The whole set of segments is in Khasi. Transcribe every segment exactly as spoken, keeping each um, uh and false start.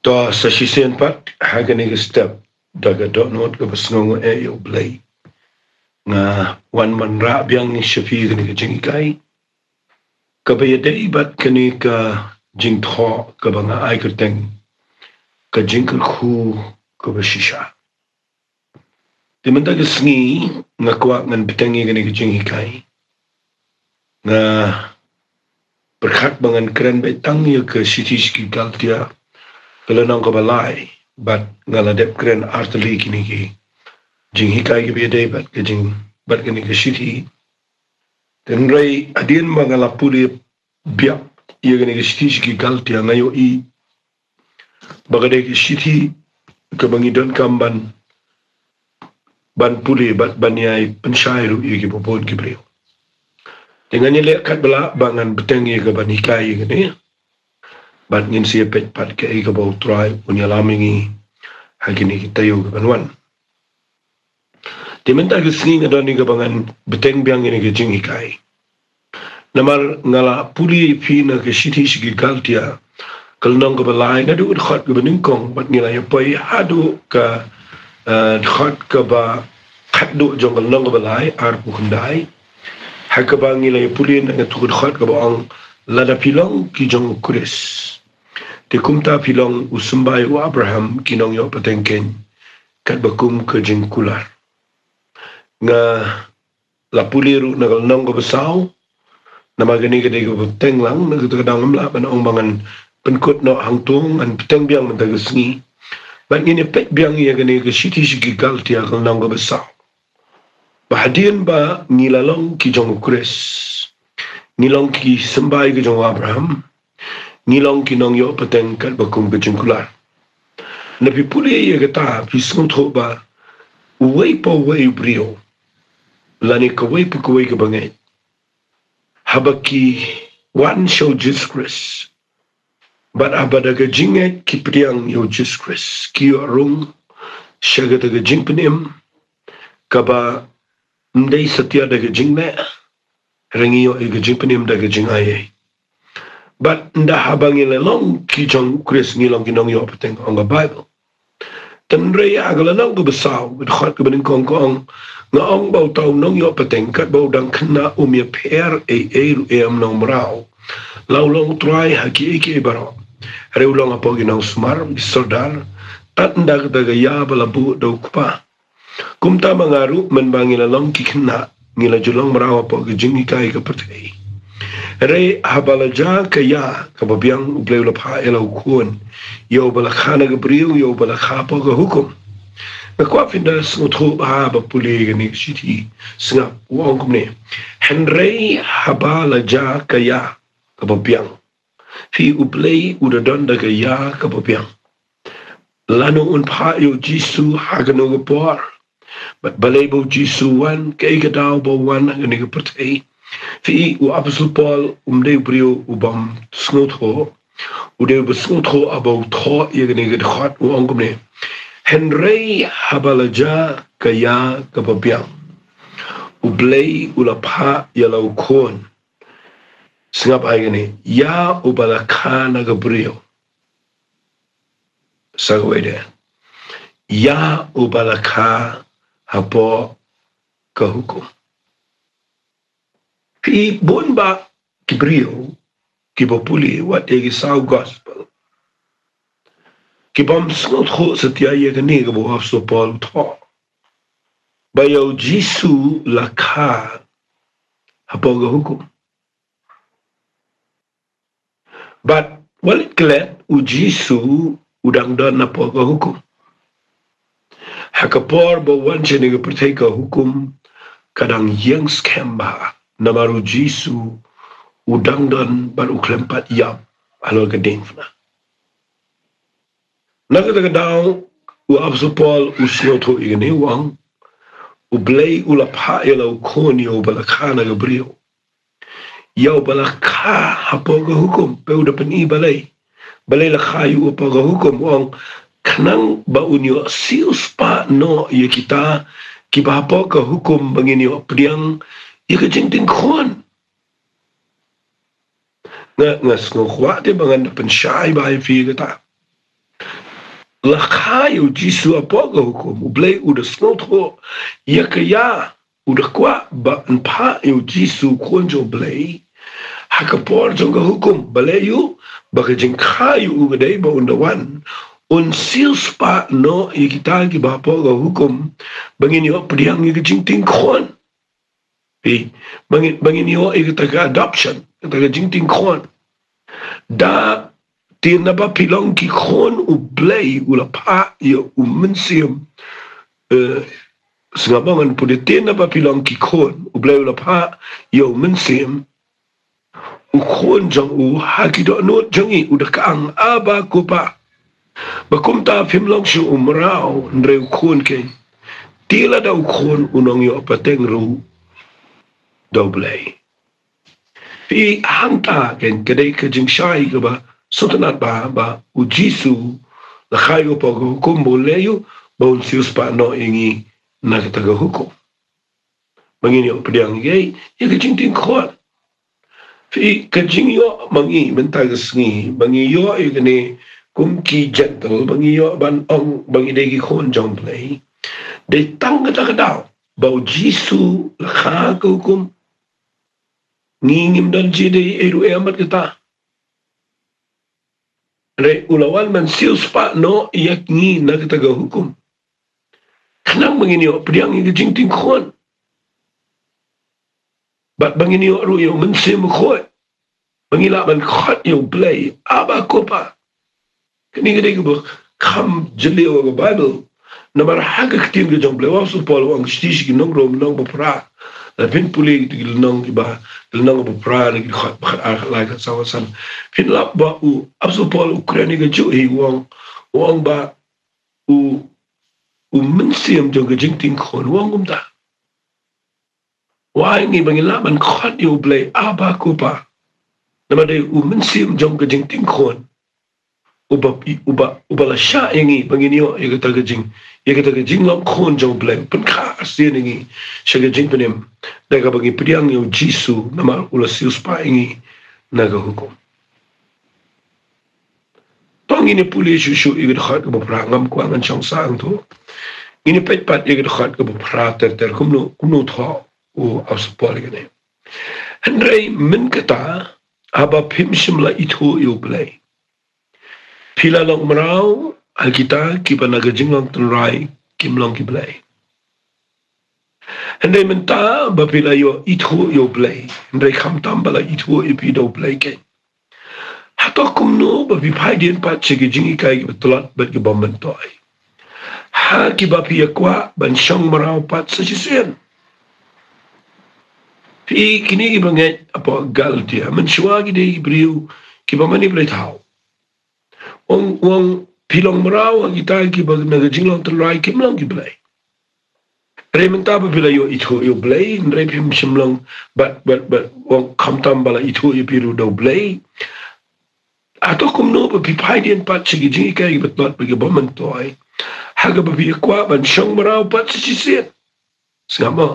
To sa shisien pat ha kane ka step, da ka dohnud kaba sngew eh ïa U Blei, nga wan ban rah biang ïa sha phi kane ka jinghikai kaba ïadei bad kane ka jingthoh kaba nga ai kyrteng ka jingkyrkhu kaba shisha. Te mynta ka sngi nga kwah ngan bteng ïa kane ka jinghikai. Nga pyrkhat ba ngan kren beit tang ïa ka shithi sha ki Galtia, ka lynnong kaba lai, bad nga la dep kren artylli kine ki jinghikai kiba ïadei bad ka jing, bad kane ka shithi. Hynrei hadien ba nga la pule biang ïa kane ka shithi sha ki Galtia, nga ïohi ba ka dei ka shithi kaba ngi donkam ban, ban pule bad ban ïai pynshai ruh ïa ki bun ki briew. Te ngan ïaleh katba lah ba ngan bteng ïa ka ban hikai ïa kane, bad ngin sa ïa peit pat kaei kaba U Trai un ïalam ïa ngi ha kine ki taïew kiban wan. Te mynta ka sngi nga don ïa kaba ngan bteng biang ïa kane ka jinghikai. Namar nga la pule ïa phi na ka shithi sha ki Galtia, ka lynnong kaba lai, naduh ka dkhot kaba nyngkong bad ngi la ïa poi haduh ka, eh, dkhot kaba khatduh jong ka lynnong kaba lai, arphew khyndai. Ha kaba ngi la ïa pule na katei ka dkhot kaba ong, lada phi long ki jong U Khrist, te kumta phi long u symbai u Abraham, ki nongïoh pateng keiñ, katba kum ka jingkular. Nga la pule ruh na ka lynnong kaba saw. Namar kane ka dei kaba bteng lang, na kata ka daw ngam lah ban ong ba ngan pynkut noh hangto, ngan bteng biang mynta ka sngi. Bad ngin ïa peit biang ïa kane ka shithi sha ki Galtia, ka lynnong kaba saw. Ba hadien ba ngi la long ki jong U Khrist, ngi long ki symbai ki jong u Abraham, ngi long ki nongïoh pateng katba kum ka jingkular. Lada phi pule ïa kata, phi sngewthuh ba uwei pa uwei u briew, lane kawei pa kawei ka bangeit, haba ki wan sha U Jisu Khrist, bad haba da ka jingngeit ki pdiang ïa U Jisu Khrist, ki ïoh rung sha kata ka jingpynim kaba ym dei satia da ka jingleh, hynrei ngi ïoh ïa ka jingpynim da ka jingaiei. Bad ynda haba ngi la long ki jong U Khrist, ngi long ki nongïoh pateng, ong ka Baibl. Hynrei ha ka lynnong kaba saw, ka dkhot kaba nyngkong ka ong, nga ong ba uta u nongïoh pateng, katba u dang khynnah um ïapher ei ei ruh em nongmraw, la u long u trai ha kiei kiei baroh. Hynrei u long hapoh ki nongsumar, ki sordar, tad ynda kata ka ïa ba la buh da u kpa. Kumta ma nga ruh, mynba ngi la long ki khynnah, ngi la ju long mraw hapoh ka jinghikai ka pyrthei. Hynrei haba la jia ka ïa kaba biang, U Blei u la phah ïa la u khun, ïa uba la kha na ka briew, ïa uba la kha hapoh ka hukum. Nga kwah phin da sngewthuh ba haba pule kane ka shithi, sngap, u ong kumne: Hynrei haba la jia ka ïa kaba biang, phi, U Blei u da don da ka ïa kaba biang. Lano un phah ïa U Jisu, ha kano ka por, bad balei ba U Jisu u wan, kaei ka daw ba u wan ha kane ka pyrthei. Phi, u Apostol Paul um dei u briew u bym sngewthuh, u dei uba sngewthuh haba u thoh ïa kane ka dkhot, u ong kumne: Hynrei haba la jia ka ïa kaba biang, U Blei u la phah ïa la u khun. Sngap ai kane, ïa uba la kha na ka briew. Sa kawei de, ïa uba la kha hapoh ka hukum. Phi, bun bah ki briew kiba pule wat ïa ki saw gospel, ki bym sngewthuh satia ïa kane kaba u Apostol Paul u thoh, ba ïa U Jisu la kha hapoh ka hukum. Bad wat leit klet, U Jisu u dang don hapoh ka hukum. Ha ka por ba u wan shane ka pyrthei, ka hukum ka dang ïeng skhem bha, namar U Jisu u dang don bad u khlem pat ïap halor ka diengphna. Na kata ka daw u Apostol Paul u sngewthuh ïa kane, u ong: U Blei u la phah ïa la u khun, ïa uba la kha na ka briew. Ïa uba la kha hapoh ka hukum. Phi, u da pyni balei, balei la kha ïa u hapoh ka hukum, u ong: Khnang ba un ïoh siewspah noh ïa kita kiba hapoh ka hukum, ba ngin ïoh pdiang ïa ka jingdih khun. Nga, nga sngewkwah te ba ngan da pynshai bha ïa phi kata. la kha ïa u Jisu hapoh ka hukum, U Blei u da sngewthuh ïa ka ïa, u da kwah ban phah ïa u Jisu u Khun jong U Blei. Ha ka por jong ka hukum, balei? Ïa u, ba ka jingkha ïa u ka dei ba un da wan, un siewspah noh ïa kita kiba hapoh ka hukum, ba ngin ïoh pdiang ïa ka jingtieng khun. Phi, ba ngin, ba ngin ïoh ïa kata ka adoption, kata ka jingtieng khun. Da, te naba phi long ki khun U Blei u la phah ïa u Mynsiem. Eh, sngap mo, ngan pule, te naba phi long ki khun U Blei u la phah ïa u Mynsiem, u Khun jong u, ha ki dohnud jong ngi u da kang, Abba, Ko Pa. Ba kumta phim long shuh u mraw, hynrei u khun keiñ. Te lada u khun, un ong ïoh pateng ruh da U Blei. Phi, hangta keiñ ka dei ka jingshai kaba sngewtynnat ba, ba u Jisu la kha ïa u hapoh ka hukum, ba un leh ïa u, ba un siewspah noh ïa ngi na kata ka hukum. Ba ngin ïoh pdiang ïa, ïa ka jingtieng khun. Phi, ka jingïoh ma ngi mynta ka sngi, ba ngi ïoh ïa kane kum ki Gentile, ba ngi ïoh ban ong ba ngi dei ki khun jong U Blei, dei tang kata ka daw ba u Jisu la kha ka hukum. Ngi ngim don jingïadei ei ruh ei bad kata. Hynrei u la wan ban siewspah noh ïa ngi na kata ka hukum, khnang ba ngin ïoh pdiang ïa ka jingtieng khun. Bad ba ngin ïoh ruh ïa u Mynsiem Bakhuid, ba ngin lah ban khot ïa U Blei, Abba, Ko Pa. Kane ka dei kaba kham jylliew ha ka Baibl. Namar ha ka ktien ka jong U Blei, u Apostol Paul u ong, ka shithi sha ki nong Rom, lynnong ba phra. Lada phin pule ki lynnong kiba, lynnong ba phra, na ki dkhot ba khat ar, khat lai, khat saw, khat san, phin lap ba u Apostol Paul u kren ïa kajuh hi, u ong, u ong ba u, u mynsiem jong ka jingtieng khun, u ong kumta. U ai ngi ba ngin lah ban khot ïa U Blei, Abba, Ko Pa. Namar dei u mynsiem jong ka jingtieng khun uba, uba, uba la shah ïa ngi ba ngin ïoh ïa kata ka jing, ïa kata ka jinglong khun jong U Blei, u pynkha arsien ïa ngi sha ka jingpynim da kaba ngi pdiang ïa u Jisu, namar u la siewspah ïa ngi na ka hukum. To ngin ïa pule shuh shuh ïa ka dkhot kaba phra, ngam kwah ngan shong sah hangto. Ngin ïa peit pat ïa ka dkhot kaba phra ter ter, kumno, kumno u thoh u Apostol Paul ïa kane. Hynrei mynta kata, haba phim shym la ithuh ïa U Blei, phi la long mraw ha kita kiba na ka jinglong tynrai kim long ki blei. Hynrei mynta ba phi la ïoh ithuh ïa U Blei, hynrei khamtam ba la ithuh ïa phi da U Blei keiñ, hato kumno ba phi phai dien pat sha ki jinghikai kiba tlot bad kiba myntoi, ha kiba phi ïa kwah ban shong mraw pat sa shisien? Phi, kine kiba ngeit hapoh Galatia mynshuwa ki dei ki briew kiba mane blei thaw. U ong, u ong phi long mraw ha kita kiba na ka jinglong tynrai kim long ki blei. Hynrei mynta ba phi la ïoh ithuh ïa U Blei, hynrei phim shym long, bad, bad, bad, u ong khamtam ba la ithuh ïa phi ruh da U Blei, hato kumno ba phi phai dien pat sha ki jinghikai kiba tlot bad kiba myntoi, ha kaba phi ïa kwah ban shong mraw pat sa shisien? Sngap mo.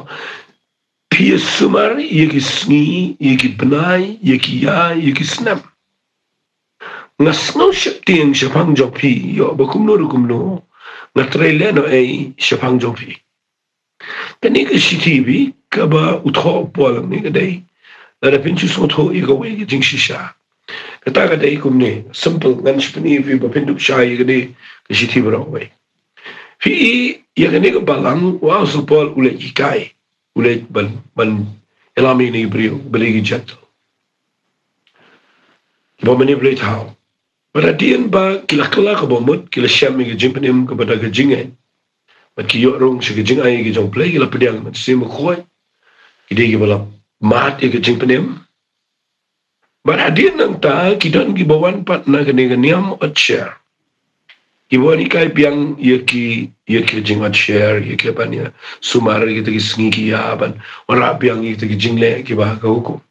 Phi ïa sumar ïa ki sngi, ïa ki bnai, ïa ki ïa, ïa ki snem. Nga sngew sheptieng shaphang jong phi, ïoh ba kumno ruh kumno nga trei lehnohei shaphang jong phi. Kane ka shithi phi, kaba u thoh u Paul hangne ka dei, lada phin shu sngewthuh ïa kawei ka jingshisha, kata ka dei kumne, simple, ngan shu pyni ïa phi ba phin dup shai ïa kane ka shithi baroh kawei. Phi i, ïa kane ka balang, u Apostol Paul u leit hikai, u leit ban, ban ïalam ïa kine ki briew, balei ki Gentile, ba mane blei thaw. Bad hadien ba ki la kylla ka bamut, ki la shem ïa ka jingpynim kaba da ka jingngeit, bad ki ïoh rung sha ka jingai ka jong U Blei, ki la pdiang ïa U Mynsiem Bakhuid, ki dei kiba la mad ïa ka jingpynim. Bad hadien nangta ki don kiba wan pat na kane ka niam Otsher, kiba wan hikai biang ïa ki, ïa ki jing Otsher, ïa ki ban ïa sumar ïa kita ki sngi ki ïa, ban wanrah biang ïa kita ki jingleh kiba ha ka hukum.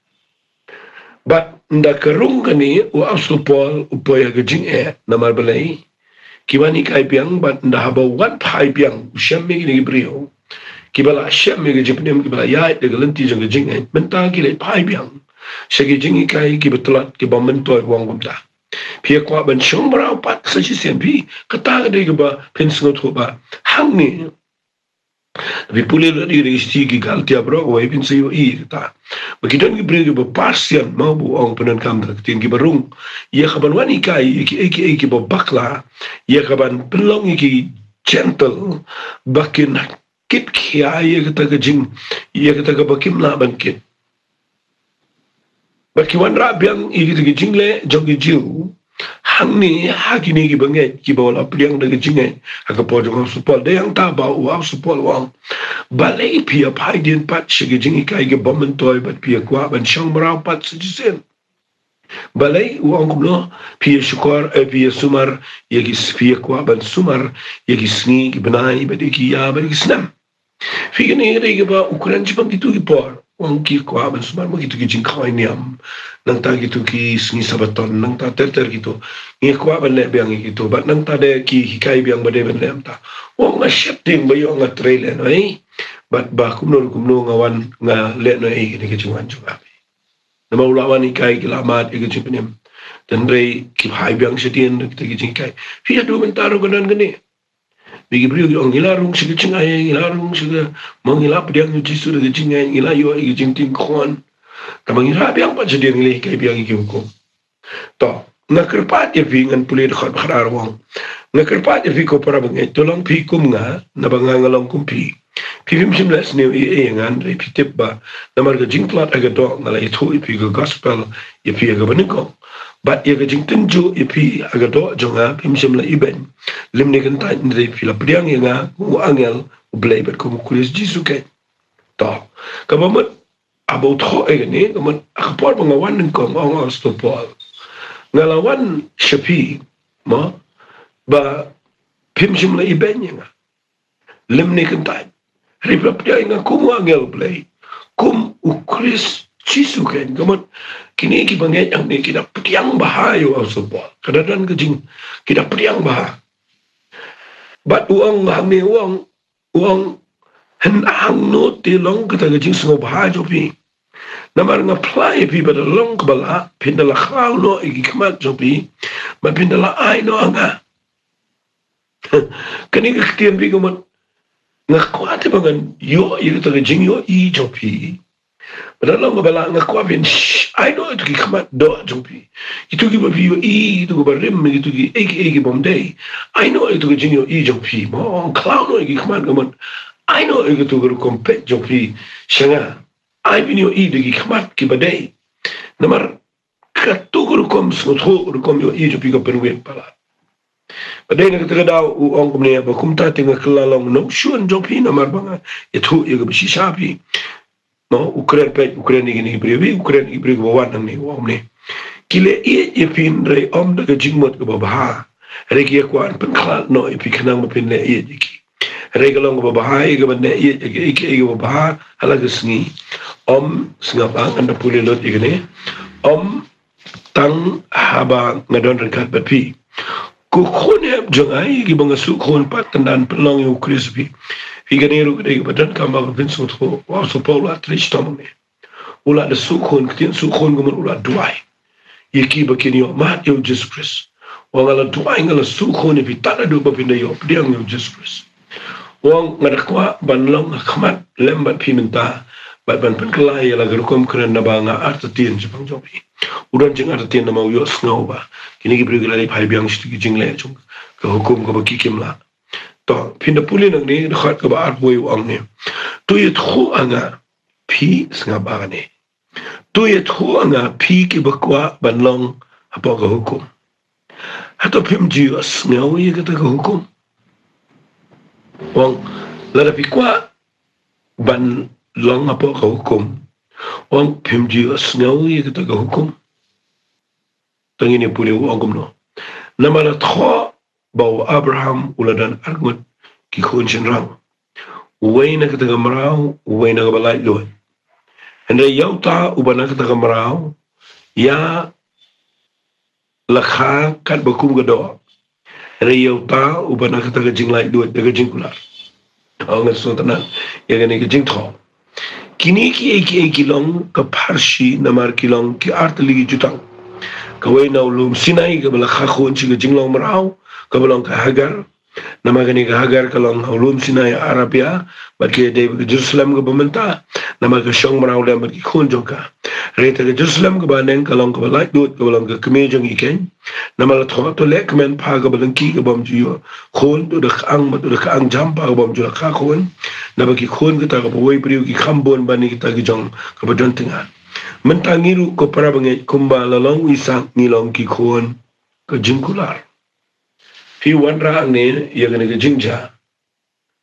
Bad ynda ka rung kane, u Apostol Paul u poi ha ka jingeh, namar balei? Ki wan hikai biang, bad ynda haba u wan phai biang, u shem ïa kine ki briew kiba la shem ïa ka jingpynim, kiba la ïaid da ka lynti jong ka jingngeit, mynta ki leit phai biang sha ki jinghikai kiba tlot, kiba myntoi, u ong kumta. Phi ïa kwah ban shong mraw pat sa shisien phi, kata ka dei kaba phin sngewthuh ba hangne. Phi pule la di re sti ki Galatia bro, wei phin sa ïohi kata. Ba ki don ki briew kiba par sian, ma ba u ong pyndonkam da ka ktien kiba rung. Ïa kaban wan hikai ïa ki, ïa ki, ïa kiba bakla. Ïa kaban pynlong ïa ki gentle. Ba kin kit khia ïa kata ka jing, ïa kata kaba kim lah ban kit. Bad ki wanrah biang ïa kita ki jingleh jong ki Jiw hangne ha kine ki bangeit kiba la pdiang da ka jingngeit ha ka por jong u Apostol Paul. Dei hangta ba u Apostol Paul u ong, balei phi ïa phai dien pat sha ki jinghikai kiba myntoi bad phi ïa kwah ban shong mraw pat sa shisien? Balei u ong kumno? Phi ïa shukor, eh, phi ïa sumar ïa ki, phi ïa kwah ban sumar ïa ki sngi, ki bnai bad ïa ki ïa bad ïa ki snem. Phi, kane ka dei kaba u kren shaphang kito ki por. U ong ki kwah ban sumar ma kito ki jingkhoi niam. Nangta kito ki sngi Sabaton, nangta ter ter kito. Ngi kwah ban leh biang ïa kito. Bad nangta de ki hikai biang ba dei ban leh mynta. U ong nga sheptieng ba ïoh nga trei lehnohei. Bad ba kumno kumno nga wan nga lehnohei ïa kane ka jingwan jong nga. Namar u la wan hikai, ki la mad ïa ka jingpynim. Hynrei ki phai biang shadien da kita ki jinghikai. Phi ïa duh mynta ruh ka don kane. Ba ki briew ki ong ngi la rung sha ka jingai, ngi la rung sha ka, ma ngi la pdiang ïa u Jisu da ka jingai, ngi la ïoh ïa ka jingtieng khun. Tangba ngi rah biang pat shadien, ngi la hikai biang ïa ki hukum. To, nga kyrpad ïa phi, ngan pule dkhot ba khatar, u ong, nga kyrpad ïa phi ko para bangeit, to long phi kum nga, naba nga nga long kum phi. Phi phim shym la sniew ei ei ïa nga, hynrei phi tip ba namar ka jingtlot ha ka doh nga la ïathuh ïa phi ka gospel ïa phi ha kaba nyngkong. Bad ïa ka jingtynjuh ïa phi ha ka doh jong nga phim shym la ibeiñ. Lymne kyntait, hynrei phi la pdiang ïa nga kum u angel u Blei bad kum u Khrist Jisu keiñ. To, kaba mut, haba u thoh ïa kane, ka mut ha ka por ba nga wan nyngkong, ong u Apostol Paul, nga la wan sha phi, mo, ba phim shym la ibeiñ ïa nga. Lymne kyntait, hynrei phi la pdiang ïa nga kum u angel u Blei, kum u Khrist Jisu keiñ. Ka mut kine ki bangeit hangne ki da pdiang bha ïa u Apostol Paul. Ka da don ka jing, ki da pdiang bha. Bad u ong hangne, u ong, u ong, hangno te long kata ka jingsngewbha jong phi? Namar nga phla ïa phi ba da long kaba lah, phin da la khlaw noh ïa ki khmat jong phi, bad phin da la ai noh ha nga. Kane ka ktien phi ka mut, nga kwah te ba ngan ïoh ïa kata ka jingïohi jong phi. Ba da long kaba lah nga kwah phin, sh-, ai noh ïa kito ki khmat doh jong phi. Kito kiba phi ïohi, kito kiba rim, kito ki ei ki ei ki bym dei. Ai noh ïa kito ki jingïohi jong phi. Mo, khlaw noh ïa ki khmat ka mut, ai noh ïa kito ki rukom peit jong phi sha nga. Ai phin ïohi da ki khmat kiba dei. Namar kato ka rukom sngewthuh, rukom ïohi jong phi ka pynwit palat. Ba dei na kata ka daw u ong kumne, ba kumta te nga kylla long nongshun jong phi namar ba nga ïathuh ïa kaba shisha phi. No, u kren peit, u kren ïa kine ki briew, u kren ïa ki briew kiba wan hangne, u ong kumne. Ki leh ïeit ïa phi hynrei ym da ka jingmut kaba bha. Hynrei ki ïa kwah ban pynkhlad noh ïa phi khnang ba phin leh ïeit ïa ki. Hynrei ka long kaba bha ïa ka ban leh ïeit ïa kiei kiei kiba bha ha la ka sngi. Ym, sngap, ah, ngan da pule lut ïa kane. Ym tang haba nga don ryngkat bad phi. Ko khun hep jong nga, ïa kiba nga shu khun pat, tang ban pynlong ïa u Khrist ha phi. Ïa kane ruh ka dei kaba donkam ba phin sngewthuh. Wow, u Apostol Paul u la trei shitom hangne. U la da shu khun, ka ktien shu khun ka mut u la duwai ïa kiba kin ïoh mad ïa u Jisu Khrist. U ong nga la duwai, nga la shu khun ïa phi tad haduh ba phin da ïoh pdiang ïa u Jisu Khrist. U ong nga da kwah ban long ha khmat lem bad phi mynta, bad ban pynkylla ïa la ka rukom kren naba nga artatien shaphang jong phi. U don jingartatien namar u ïohsngew ba kine ki briew ki la dep phai biang sha ki jingleh jong ka hukum kaba ki kim lah. To, phin da pule nangne, dkhot kaba arphew wei, u ong ne. To ïathuh ha nga phi, sngap ha kane. To ïathuh ha nga phi kiba kwah ban long hapoh ka hukum. Hato phim ju ïohsngew ïa kata ka hukum? U ong, lada phi kwah ban long hapoh ka hukum, u ong, phim ju ïohsngew ïa kata ka hukum? To ngin ïa pule, u ong kumno. Namar la thoh ba u Abraham u la don arngut ki khun shynrang, uwei na kata ka mraw, uwei na kaba laitluid. Hynrei ïa uta uba na kata ka mraw, ïa la kha katba kum ka doh. Hynrei ïa uta uba na kata ka jinglaitluid da ka jingkular. Ong, nga sngewtynnat ïa kane ka jingthoh. Kine kiei kiei ki long ka pharshi namar ki long ki artylli ki jutang. kawei na u lum Sinai kaba la kha khun sha ka jinglong mraw, kaba long ka Hagar. Namar kane ka Hagar ka long ha u lum Sinai ha Arabia, bad ka dei bad ka Jerusalem kaba mynta. Namar ka shong mraw lem bad ki khun jong ka. Hynrei te ka Jerusalem kaba neng ka long kaba laitluid, kaba long ka kmie jong ngi keiñ. Namar la thoh, to leh kmen pha kaba lyngkhi ka bym ju ïoh khun, to da ka ang, to da ka ang jam pha ka bym ju la kha khun. Naba ki khun kita kaba wei briew ki kham bun ban ïa kita ki jong kaba don tnga. Mynta ngi ruh ko para bangeit, kumba la long u Isak, ngi long ki khun ka jingkular. Phi wanrah hangne ïa kane ka jingjia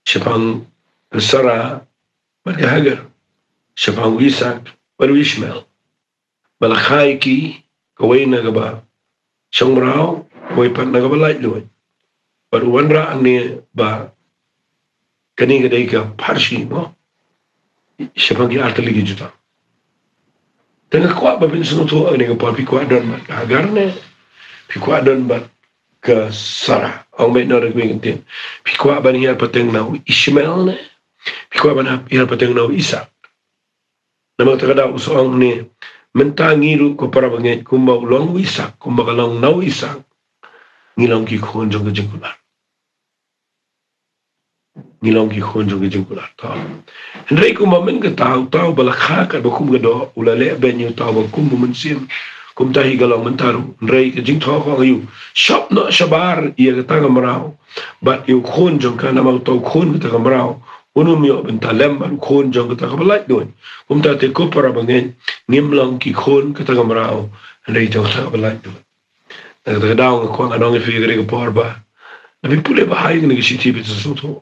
shaphang ka Sarah bad ka Hagar, shaphang u Isak bad u Ishmael. Ba la kha ïa ki, kawei na kaba shong mraw, kawei pat na kaba laitluid. Bad u wanrah hangne ba kane ka dei ka pharshi, mo, shaphang ki artylli ki jutang. Te nga kwah ba phin sngewthuh ha kane ka por, phi kwah don bad ka Hagar ne, phi kwah don bad ka Sarah, ong beit noh da kawei ka ktien, phi kwah ban hiar pateng na u Ishmael ne, phi kwah ban hiar pateng na u Isak. Namar kata ka daw u sa ong ne, mynta ngi ruh ko para bangeit, kumba u long u Isak, kumba ka long na u Isak, ngi long ki khun jong ka jingkular. Ngi long ki khun jong ka jingkular. To. Hynrei kumba mynta ka taw, taw ba la kha katba kum ka doh, u la leh beiñ ïa u taw ba kum u mynsiem. Kumta hi ka long mynta ruh. Hynrei ka jingthoh ka ong ïa u, shop noh shabar ïa kata ka mraw bad ïa u khun jong ka, namar uta u khun kata ka mraw un ym ïoh bynta lem bad u khun jong kata kaba laitluid. Kumta te ko para bangeit, ngim long ki khun kata ka mraw, hynrei jong kata kaba laitluid. Na kata ka daw nga kwah ngan ong ïa phi ha kane ka por ba, lada phi pule bha ïa kane ka shithi phin sngewthuh.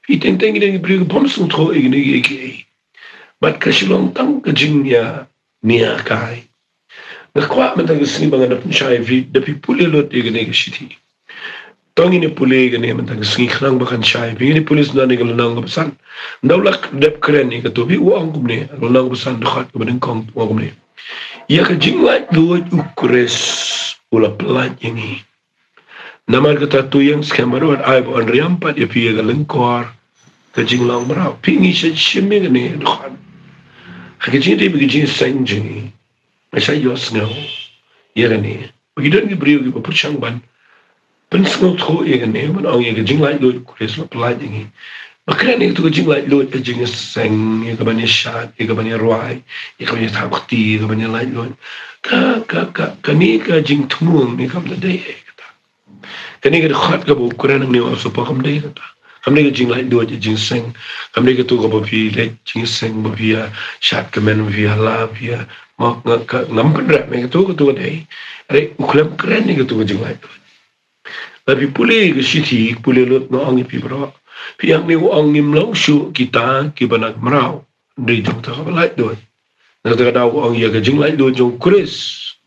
Phi teng teng ki dei ki briew ki bym sngewthuh ïa kine kiei kiei. Bad ka shu long tang ka jingïa, nia kai. Nga kwah mynta ka sngi ba ngan da pynshai ïa phi, lada phi pule lut ïa kane ka shithi. To ngin ïa pule ïa kane mynta ka sngi khnang ba kan shai ïa phi. Ngin ïa pule shuwa na ka lynnong kaba san. Ynda u la dep kren ïa kato, phi, u ong kumne, lynnong kaba san, dkhot kaba nyngkong, u ong kumne: Ïa ka jinglaitluid u Khrist u la pyllait ïa ngi. Namar kata to ïeng skhem bad wat ai ba un riam pat ïa phi ïa ka lyngkor ka jinglong mraw. Phi, ngi shait shim ïa kane dkhot ha ka jingtei bad ka jingseng jong ngi. Ngi shait ïohsngew ïa kane. Ba ki don ki briew kiba pyrshang ban pynsngewthuh ïa kane, ban ong ïa ka jinglaitluid u Khrist la pyllait ïa ngi. Ba kren ïa kato ka jinglaitluid, ka jingseng, ïa kaban ïa shad, ïa kaban ïa rwai, ïa kaban ïa thap kti, ïa kaban ïa laitluid. Ka, ka, ka, kane ka jingthmu ne kam da dei ïa kata. Kane ka dkhot kaba u kren hangne u ong sa, kam dei kata. Kam dei ka jinglaitluid, ka jingseng. Kam dei kato kaba phi leit jingseng, ba phi ïa shad kmen, ba phi ïa la, ba phi ïa, mo, nga, ka, ngam pynrem ïa kato, kato ka dei. Hynrei u khlem kren ïa kato ka jinglaitluid. Lada phi pule ka shithi, pule lut, nga ong ïa phi baroh, phi ïa, hangne u ong ngim long shuh kita kiba na ka mraw, hynrei jong kata kaba laitluid. Na kata ka daw u ong ïa ka jinglaitluid jong u Khrist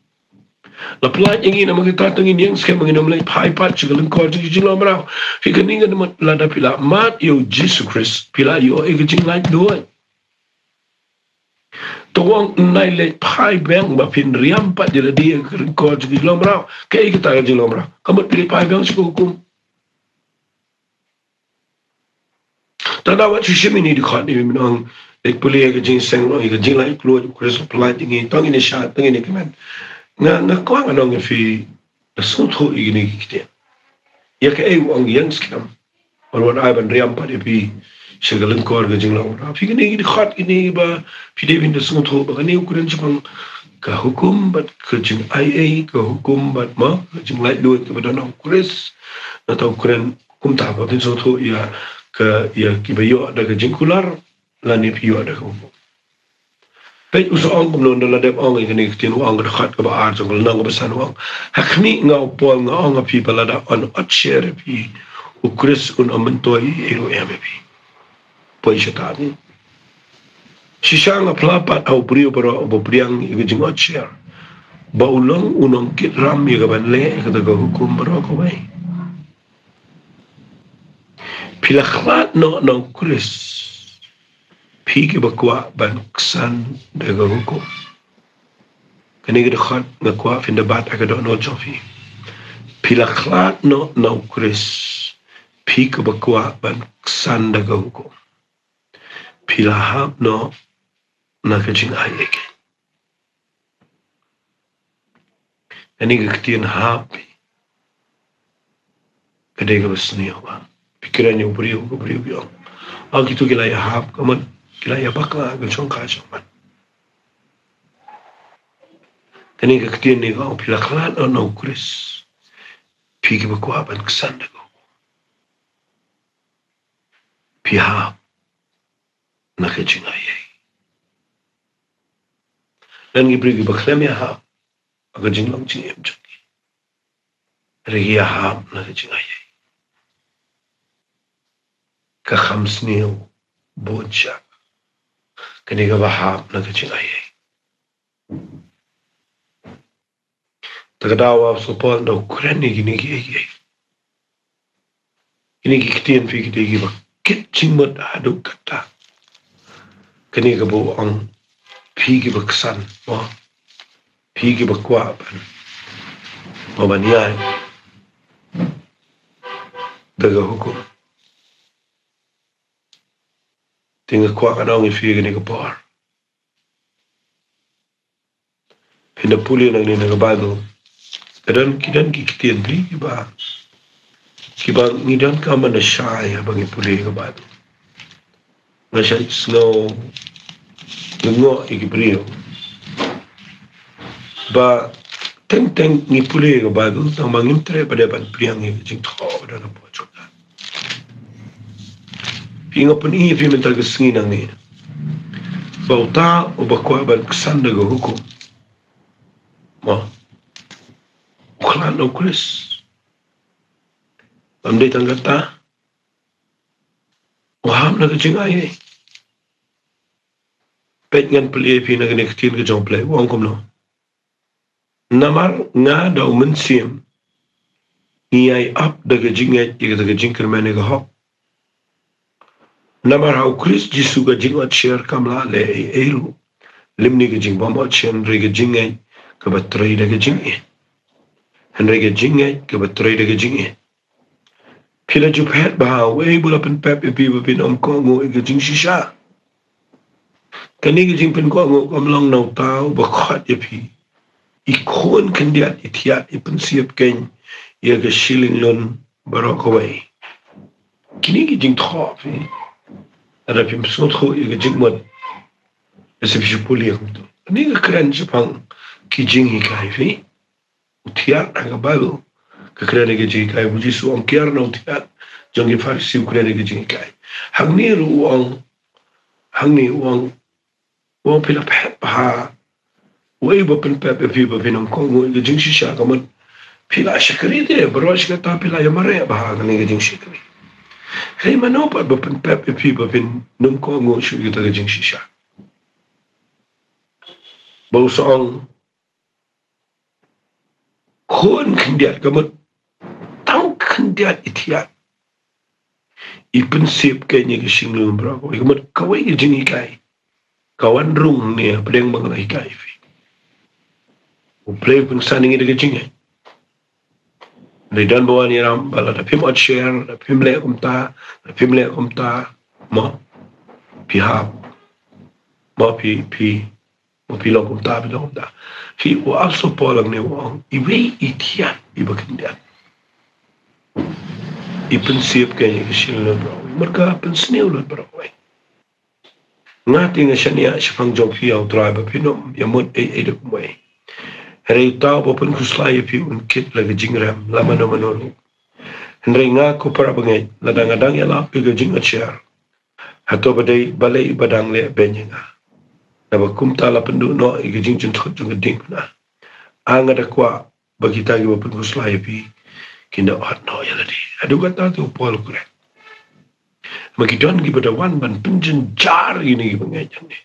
la pyllait ïa ngi, namar kata to ngin ïeng skhem ba ngin ym leit phai pat sha ka lyngkor jong ka jinglong mraw. Phi, kane ka mut lada phi la mad ïa u Jisu Khrist, phi la ïoh ïa ka jinglaitluid. To ong, ym nai leit phai biang ba phin riam pat ïa lade ha ka lyngkor jong ka jinglong mraw. Kaei kata ka jinglong mraw? Ka mut leit phai biang sha ka hukum. Te da wat shu shim ïa kine ki dkhot, ïa mynta ong, leit pule ïa ka jingseng, ïa ka jinglaitluid, u Khrist la pyllait ïa ngi, to ngin ïa shad, to ngin ïa kmen. Nga, nga kwah ngan ong ïa phi, da sngewthuh ïa kine ki ktien. Ïa kaei u ong ïeng skhem, bad wat ai ban riam pat ïa phi sha ka lyngkor ka jinglong mraw. Phi, kine ki dkhot kine ba phi dei ban da sngewthuh ba kane u kren shaphang ka hukum bad ka jingaiei, ka hukum bad, mo, ka jinglaitluid kaba don ha u Khrist. Nangta u kren kumta ba phin sngewthuh ïa ka, ïa kiba ïoh da ka jingkular lane phi ïoh da ka hukum. Peit u sa ong kumno, ynda la dep ong ïa kane ka ktien, u ong ka dkhot kaba ar jong ka lynnong kaba san, u ong: Ha khmih, nga u Paul, nga ong ha phi ba lada un otsher ïa phi u Khrist, un ym myntoi ei ruh em ïa phi. Poi shata. Shisha nga phla pat ha u briew baroh uba pdiang ïa ka jingotsher, ba u long u nongkit ram ïa kaban leh ïa kata ka hukum baroh kawei. Phi la khlad noh na u Khrist, phi kiba kwah ban ksan da ka hukum. Kane ka dkhot nga kwah phin da bat ha ka dohnud jong phi. Phi la khlad noh na u Khrist, phi kiba kwah ban ksan da ka hukum. Phi la hap noh na ka jingaiei. Kane ka ktien hap phi, ka dei kaba sniew ba phi kren ïa u briew, ka briew ki ong, ah, kito ki la ïahap, ka mut ki la ïabakla ka jong ka jong man. Kane ka ktien ne ka ong phi la khlad noh na u Khrist, phi kiba kwah ban ksan da ka hukum. Phi hap na ka jingai ei. Don ki briew kiba khlem ïahap ha ka jinglong jingim jong ki. Hynrei ki ïahap na ka jingai ei. Ka kham sniew bun sha kane kaba hap na ka jingai ei. Te ka daw ba u Apostol Paul u kren ïa kine ki, ki, kine ki ktien phi ki dei kiba kit jingmut haduh katta. Kane kaba u ong phi kiba ksan, mo, phi kiba kwah ban, mo, ban ïaid da ka hukum. Te nga kwah ka ong ïa phi kane ka por. Phin da pule nangne na ka Baibl. Ka don, ki don ki ktien phi kiba, kiba ngi donkam ban da shai haba ngi pule ka Baibl. Nga shait sngew lyngngoh ïa ki briew ba teng teng ngi pule ka Baibl tang ba ngim treh pat de ban pdiang ïa ka jingthoh ba don hapoh jong ka. Phi, nga pyni ïa phi mynta ka sngi nangne ba uta uba kwah ban ksan da ka hukum, mo, u khlad na u Khrist. Bym dei tang kata, u hap na ka jingai ei. Peit, ngan pule ïa phi na kane ka ktien ka jong U Blei, u ong kumno. Namar nga da u Mynsiem ngi ïai ap da ka jingngeit ïa kata ka jingkyrmen ïa ka hok. Namar ha u Khrist Jisu ka jingotsher kam lah leh ei ei ruh, lymne ka jingbym otsher, hynrei ka jingngeit kaba trei da ka jingim. Hynrei ka jingngeit kaba trei da ka jingim. Phi la ju phet bha, uei ba la pynpep ïa phi ba phin ym kohnguh ïa ka jingshisha? Kane ka jingpynkohnguh kam long na uta uba khot ïa phi. I khun khyndiat, i thiat, i pynsiep keiñ ïa ka shiliang lun baroh kawei. Kine ki jingthoh phi, lada phim sngewthuh ïa ka jingmut, lada phim shu pule kumto. Kane ka kren shaphang ki jinghikai phi. U thiat ha ka Baibl ka kren ïa ka jinghikai, u Jisu u ong kiar na u thiat jong ki Pharisi u kren ïa ka jinghikai. Hangne ruh u ong, hangne u ong, u ong phi la phet bha, uei ba pynpep ïa phi ba phin ym kohnguh ïa ka jingshisha, ka mut phi la shakri te, baroh shi katta phi la ïamareh bha ha kane ka jingshakri. Hynrei mano pat ba pynpep ïa phi ba phin ym kohnguh shuh ïa kata ka jingshisha? Ba u sa ong khun khyndiat, ka mut tang khyndiat i thiat, i pynsiep keiñ ïa ka shiliang lun baroh kawei, ka mut kawei ka jinghikai ka wan rung ne hapdeng ba nga la hikai phi. U Blei u pynksan ïa ngi da ka jingngeit. Hynrei don ba wan ïalam ba lada phim otsher, lada phim leh kumta, lada phim leh kumta, mo, phi hap, mo, phi, phi Mo, phi long kumta, phi long kumta. Phi, u Apostol Paul hangne u ong, iwei i thiat iba khyndiat, i pynsiep keiñ ïa ka shiliang lun baroh kawei. Mut ka pynsniew lut baroh kawei. Nga te nga shaniah shaphang jong phi, ïa U Trai, ba phin ym ïamut ei ei da kumwei. Hynrei uta uba pynkhuslai ïa phi un kit la ka jingrem, la mano mano ruh. Hynrei nga ko para bangeit, lada nga dang ïalap ïa ka jingotsher, hato ba dei balei ba dang leh beiñ ïa nga? Naba kumta la pynduh noh ïa ka jingjynthut jong ka diengphna. A nga da kwah ba kita kiba pynkhuslai ïa phi kin da ot noh ïa lade. Haduh katta te u Paul u kren. Namar ki don kiba da wan ban pynjynjar ïa kine kiba ngeit hangne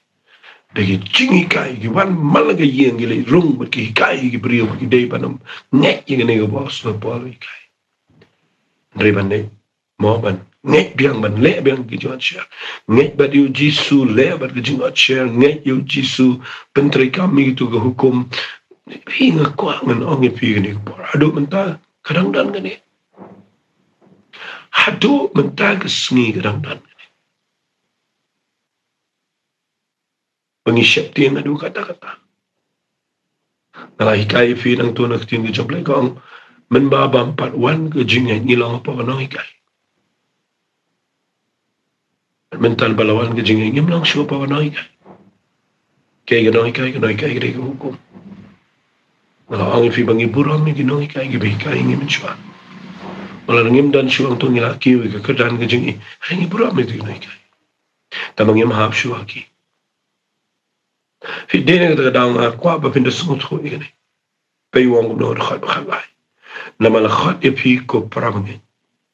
da ki jinghikai, ki wan man la ka ïing, ki leit rung bad ki hikai ïa ki briew ba ki dei ban ym ngeit ïa kane kaba u Apostol Paul u hikai. Hynrei ban leh, mo, ban ngeit biang, ban leh biang ki jingshai. Ngeit bad ïa u Jisu, leh bad ki jingshai, ngeit ïa u Jisu, pyntreikam ïa kito ki hukum. Phi, nga kwah ngan ong ïa phi kane ka por, haduh mynta ka dang don kane. Haduh mynta ka sngi ka dang don kane. Ba ngi sheptieng haduh katta katta. Nga la hikai ïa phi nangto na ka ktien ka jong U Blei, ka ong, mynba bam pat wan ka jingngeit, ngi long hapoh ka nonghikai. Mynta ba la wan ka jingngeit, ngim long shuh hapoh ka nonghikai. Kaei ka nonghikai? Ka nonghikai ka dei ka hukum. Nga la ong ïa phi ba ngi burom ïa ki nonghikai kiba hikai ïa ngi mynshuwa. Ba lada ngim don shuh hangto, ngi la kiew ïa ka kyrdan ka jingngeit, hynrei ngi burom ïa ki nonghikai. Tangba ngim hap shuh ha ki. Phi, dei na kata ka daw nga kwah ba phin da sngewthuh ïa kane. Peit u ong kumno, dkhot ba khatlai: Namar la khot ïa phi ko para bangeit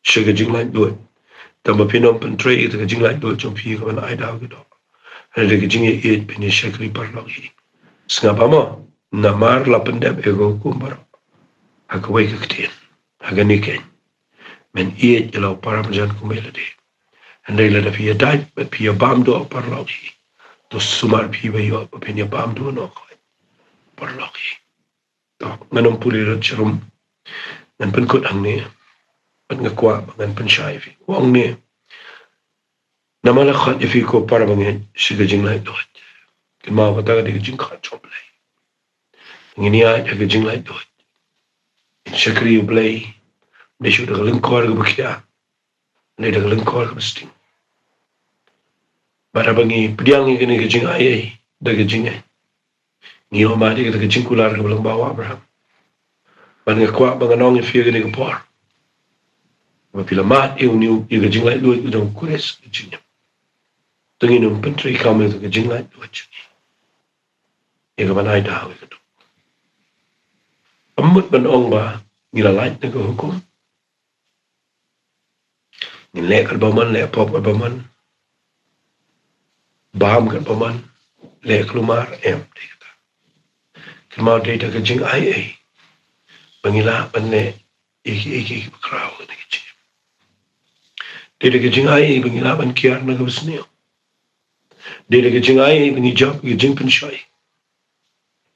sha ka jinglaitluid, tangba phim pyntrei ïa kata ka jinglaitluid jong phi ïa ka ban ai daw ïa ka doh. Hynrei da ka jingïaieit phin ïa shakri paralok hi. Sngap, mo, namar la pyndep ïa ka hukum baroh ha kawei ka ktien, ha kane keiñ: Men ïeit ïa la u para marjan kumba ïa lade. Hynrei lada phi ïadait bad phi ïabam duh paralok hi, to sumar phi ba ïoh ba phin ïabam duh noh ko paralok hi. To, ngan ym pule lut sharum. Ngan pynkut hangne. Bad nga kwah ba ngan pynshai ïa phi. U ong ne: Namar la khot ïa phi ko para bangeit sha ka jinglaitluid. Kynmaw, kata ka dei ka jingkhot jong U Blei. Ngin ïaid ha ka jinglaitluid, shakri U Blei, ym dei shuh da ka lyngkor kaba khia, ym dei da ka lyngkor kaba sting. Bad haba ngi pdiang ïa kane ka jingaiei da ka jingngeit, ngi ïoh mad ïa kata ka jingkular kaba lyngba u Abraham. Bad nga kwah ba ngan ong ïa phi ïa kane ka por, ba phi la mad ïa une u, ïa ka jinglaitluid ka jong U Khrist ka jingim, to ngin ym pyntreikam ïa kata ka jinglaitluid jong ngi ïa ka ban ai daw ïa ka doh. Kam mut ban ong ba ngi la lait na ka hukum. Ngin leh katba mon, leh pop katba mon, bam katba mon, leh kulmar, em, dei kata. Kynmaw, dei da ka jingaiei ba ngi lah ban leh ïa kiei kiei kiba khraw ha kane ka jingim. Dei da ka jingaiei ba ngi lah ban kiar na kaba sniew. Dei da ka jingaiei ba ngi jop ïa ka jingpynshoi.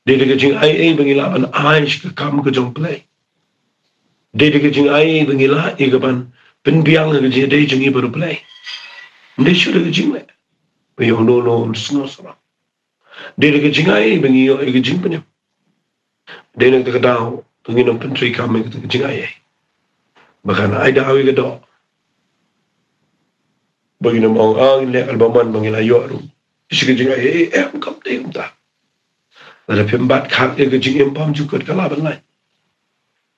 Dei da ka jingaiei ba ngi lah ban ai sha ka kam ka jong U Blei. Dei da ka jingaiei ba ngi lah ïa ka ban pynbiang ïa ka jingïadei jong ngi bad U Blei. Ym dei shuh da ka jingleh ba ïa uno uno un sngewsarong. Dei da ka jingaiei ba ngi ïoh ïa ka jingpynim. Dei na kata ka daw to ngin ym pyntreikam ïa kata ka jingaiei ba kan ai daw ïa ka doh, ba ngin ym ong, ah, ngin leh katba mon ba ngi la ïoh ruh. Shisha ka jingaiei, em, kam dei kumta. Lada phim bat khang ïa ka jingim bymjukut, ka lah ban lait.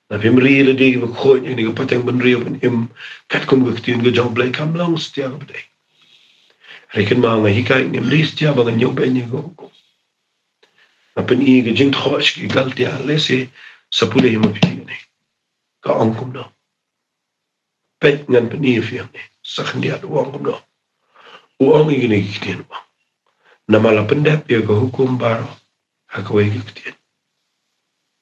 Lada phim ri lade kiba khuid ïa kane ka pateng bynriew ban im katkum ka ktien ka jong U Blei, kam long satia kaba dei. Hynrei kynmaw, nga hikai, ngim dei satia ba ngan ïoh beiñ ïa ka hukum. Nga pyni ka jingthoh sha ki Galtia, lehse sa pule hi ma phi kane. Ka ong kumno? Peit, ngan pyni ïa phi hangne. Sa khyndiat u ong kumno? U ong ïa kine ki ktien, u ong: Namar la pyndep ïa ka hukum baroh ha kawei ka ktien.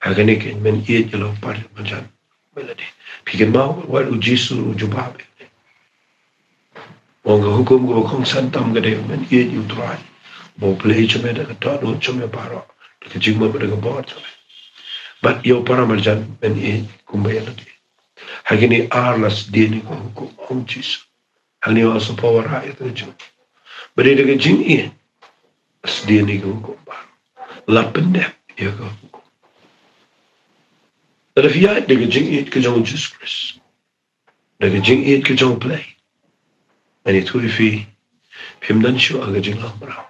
Ha kane keiñ, men ïeit ïa la u para marjan kumba ïa lade. Phi kynmaw wat U Jisu u jubab ïa kane. U ong ka hukum kaba kongsan tam ka dei: Men ïeit ïa U Trai, ba U Blei jong me da ka dohnud jong me baroh, da ka jingmut bad da ka bor jong me. Bad ïa u para marjan men ïeit kumba ïa lade. Ha kine ar la sdien ïa ka hukum, ong Jisu. Hangne u ong sa paw, wanrah ïa ka jingmut. Ba dei da ka jingïeit la sdien ïa ka hukum baroh. La pyndep ïa ka hukum. Lada phi ïaid da ka jingïeit ka jong U Jisu Khrist, da ka jingïeit ka jong U Blei, ngan ïathuh ïa phi, phim don shuh ha ka jinglong mraw.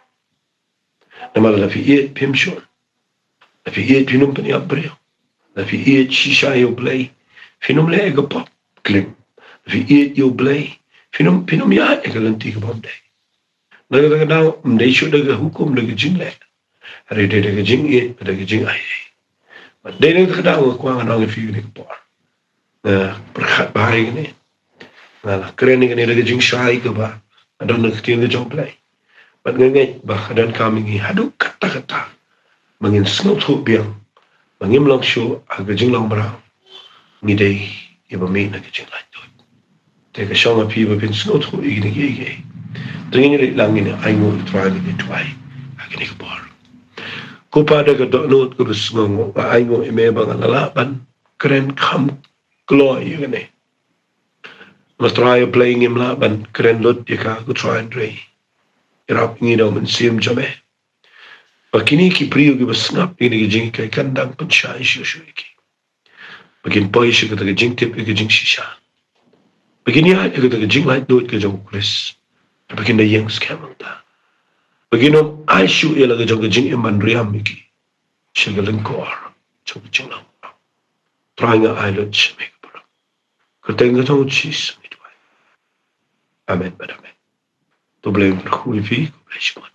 Namar lada phi ïeit phim shun. Lada phi ïeit phin ym pynïap briew. Lada phi ïeit shisha ïa U Blei, phin ym leh ïa ka pop klim. Lada phi ïeit ïa U Blei, phin ym, phin ym ïaid ïa ka lynti ka bym dei. Na kata ka daw ym dei shuh da ka hukum, da ka jingleh, hynrei dei da ka jingïeit, da ka jingaiei. Bad dei na kata ka daw nga kwah ngan ong ïa phi kane ka por. Nga pyrkhat bha ïa kane. Nga la kren ïa kane da ka jingshai kaba nga don na ka ktien ka jong U Blei. Bad nga ngeit ba ka donkam ïa ngi haduh katta katta ba ngin sngewthuh biang ba ngim long shuh ha ka jinglong mraw, ngi dei kiba mih na ka jinglaitluid. Te ka shong ha phi ba phin sngewthuh ïa kine kiei kiei. Te ngin ïa leit lang, ngin ïa ainguh ïa U Trai, ngin ïa duwai ha kane ka por. Ko Pa, da ka dohnud kaba sngewnguh nga ainguh ïa me ba nga la lah ban kren kham kloi ïa kane. Ko Trai, U Blei, ngim lah ban kren lut ïa ka, ko Trai, hynrei ïarap ïa ngi da U Mynsiem jong me. Ba kine ki briew kiba sngap ïa kine ki jinghikai kan dang pynshai shuh shuh ïa ki. Ba kin poi sha kata ka jingtip ïa ka jingshisha. Ba kin ïaid ïa kata ka jinglaitluid ka jong u Khrist. Ba kin da ïeng skhem hangta. Ba kin ym ai shuh ïa la ka jong ka jingim ban riam ïa ki sha ka lyngkor jong ka jinglong. Trai nga ai lut sha me ka balang. Kyrteng ka jong u Jisu ngi duwai. Amen bad amen. To Blei un kyrkhu ïa phi, khublei shibun.